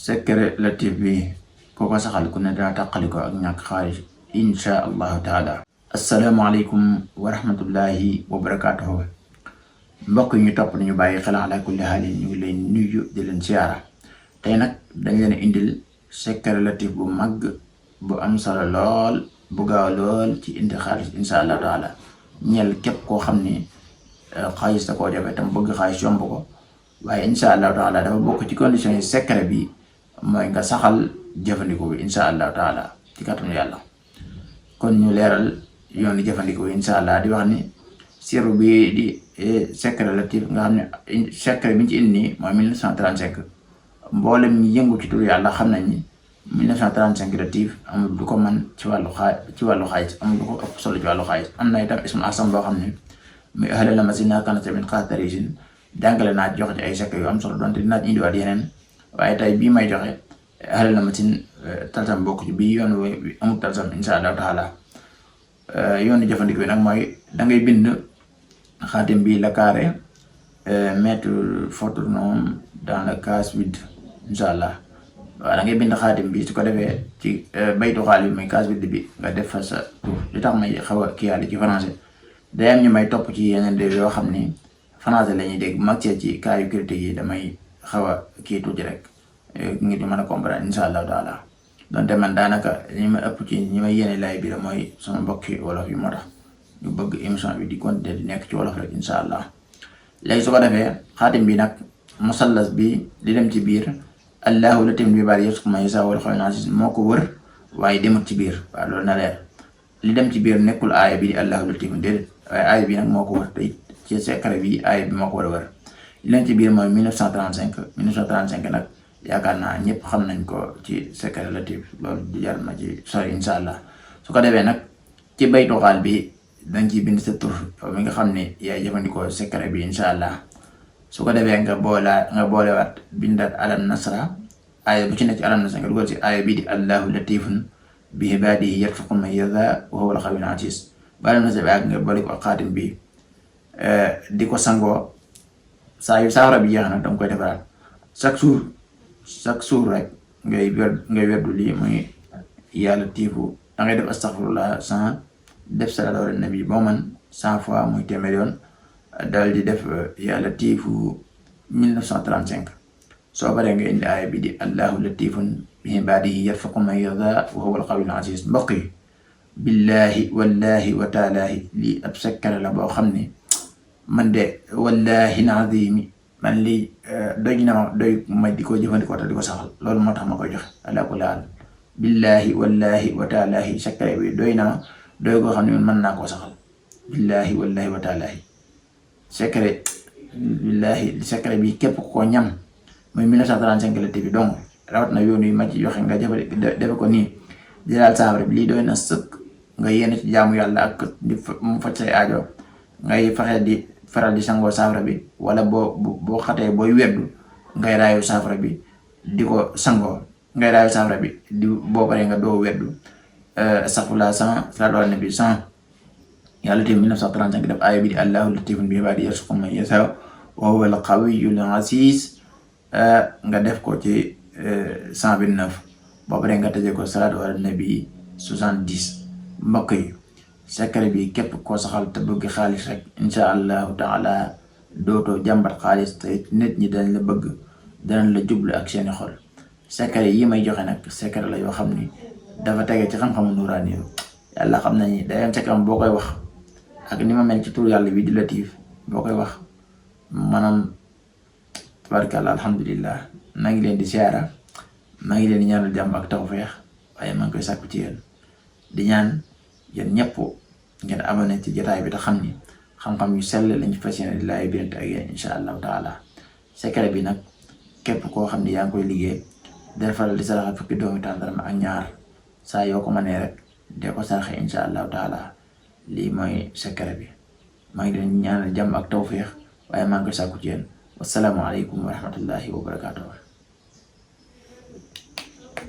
secret latif bi ko saxal ku ne dana tàqaliko ak ñàkk xaalis insha allahu taala. asalaamaaleykum wa rahmatullahi wa barakatuhu. mbokk ñu topp nañu bàyyi xel ala kulli haalin ñu ngi leen nuyu di leen siyaara. tey nag dañ leen indil secret latif bu mag bu am solo lool bu gaaw lool ci indi xaalis insha allahu taala ñeel képp koo xam ni xaalis da koo jafe tam bëgg xaalis yomb ko. waaye insha allahu taala dafa bokk ci condition yi secret bi mooy nga saxal jëfandikoo bi insha allahu taala ci kàttanu yàlla. kon ñu leeral yoonu jëfandikoo bi insha allah di wax ni siru bi di secret latif nga xam ne secret bi ñu ci indi nii mooy 1935 mboolem ñi yëngu ci tur yàlla xam nañ ni 1935 latif amul du ko man ci wàllu xaalis amul du ko ëpp solo ci wàllu xaalis. am na itam ismu asam boo xam ne muy ahla la masina kanat min xaatarisin jàngale naa joxe ci ay secret yu am solo donte dinaa ci indiwaat yeneen waaye tey bii may joxe xale na ma ci talsam bokk ci bii yoon wi amul talsam insha allahu taala. yoonu jëfandikoo bi nag mooy da ngay bind xaatim bi la carré mettre votre nom dans la case vide insha allah. waaw da ngay bind xaatim bi su ko defee ci baytu xaal bi muy case vide bi nga def fa sa tur. li tax may xaw a kiyaale ci français day am ñu may topp ci yeneen réew yoo xam ni français la ñuy dégg mag ci cas yu critique yi damay xaw a kii tuuti rek ngir ñu mën a comprendre insha allahu taala. donte man daanaka ñi ma ëpp ci ñi may yéene laay bi la mooy sama mbokki wolof yi moo tax ñu bëgg émission bi di continuer di nekk ci wolof rek insha allah. léegi su ko defee xaatim bi nag musallas bi di dem ci biir allahu latif bi bari yëpp ma yasa wala xaw naa moo ko wër waaye demut ci biir. waaw loolu na leer li dem ci biir nekkul aaya bi di allahu latif déedéet waaye aaya bi nag moo ko wër tey ci secret bi aaya bi moo ko war a wër. li leen ci biir mooy 1935 nag yaakaar naa ñëpp xam nañ ko ci secret latif loolu di jar ma ci sori insha allah. su ko defee nag ci baytu xaal bi dañ ciy bind sa tur yow mi nga xam ne yaay jëfandikoo secret bi insha allah. su ko defee nga boolewaat bindaat alam nasra aaya bu ci nekk ci alam nasra nga dugal ci aaya bi di allahu latifun bi ibaadihi yarzuqu man yashaa wa huwa al-qawiyyul aziz. ba alam nasra bi ak nga boole ko xaatim bi di ko sangoo saa yu saafara bi jeex na danga koy defaraat chaque jour rek ngay werdu lii muy yàlla tiifu da ngay def astaghfirullah 100 def salaatu ala nabi boo man 100 fois muy téeméer yoon dal di def yàlla tiifu 1935. soo paree nga indi aaya bi di allahu latifun bi ibaadihi yarzuqu man yashaa wa huwa al-qawiyyul aziz. mbokk yi billahi wallahi wa taalaahi lii ab secret la boo xam ne man de wallahi naazimi man lii doy na ma doy ma di ko jëfandikoo te di ko saxal loolu moo tax ma koy joxe ala kulli haal. billahi wallahi wa taalaahi secret bi doy na ma doy koo xam ne mën naa koo saxal billahi wallahi wa taalaahi. secret billahi secret bi képp koo ñam muy 1935 latif bi donc rawat na yoon yu ma ci joxe nga defe ko nii di daal saafara bi lii doy na sëkk nga yéene ci jaamu yàlla ak di mu faj say aajo. ngay fexe di faral di sangoo saafara bi wala boo xatee booy weddu ngay raayu saafara bi di ko sangoo ngay raayu saafara bi di boo paree nga doo weddu astaghfirullah 100 salaatu ala nabi 100 yàlla tamit 1935 def aaya bi di allahu latifun bi ibaadihi yarzuqu man yashaa wa huwa al-qawiyyul aziz nga def ko ci 129 boo paree nga tëjee ko salaatu ala nabi 70. mbokk yi secret bi képp koo saxal te bëgg xaalis rek insha allahu taala dootoo jàmbat xaalis te nit ñi dañ la bëgg danañ la jublu ak seeni xol. secret yi may joxe nag secret la yoo xam ni dafa tege ci xam-xamu nuraani yàlla xam nañu day am secret boo koy wax ak ni ma mel ci tur yàlla bi di latif boo koy wax maanaam tabaarkalla alhamdulillah. maa ngi leen di siyaara maa ngi leen di ñaanal jàmm ak tawfeex waaye maa ngi koy sàkku ci yéen di ñaan yéen ñëpp ngeen abonné ci jotaay bi te xam ni xam-xam yu sell lañ fas yéene di laay birante ak yéen insha allahu taala. secret bi nag képp koo xam ne yaa ngi koy liggéey del faral di saraxa fukki doomi tàndarma ak ñaar saa yoo ko mënee rek dee ko saraxe insha allahu taala. lii mooy secret bi maa ngi leen ñaanal jàmm ak tawfeex waaye maa ngi koy sàkku ci yéen wassalaamu aleykum wa rahmatullahi wa barakatuh.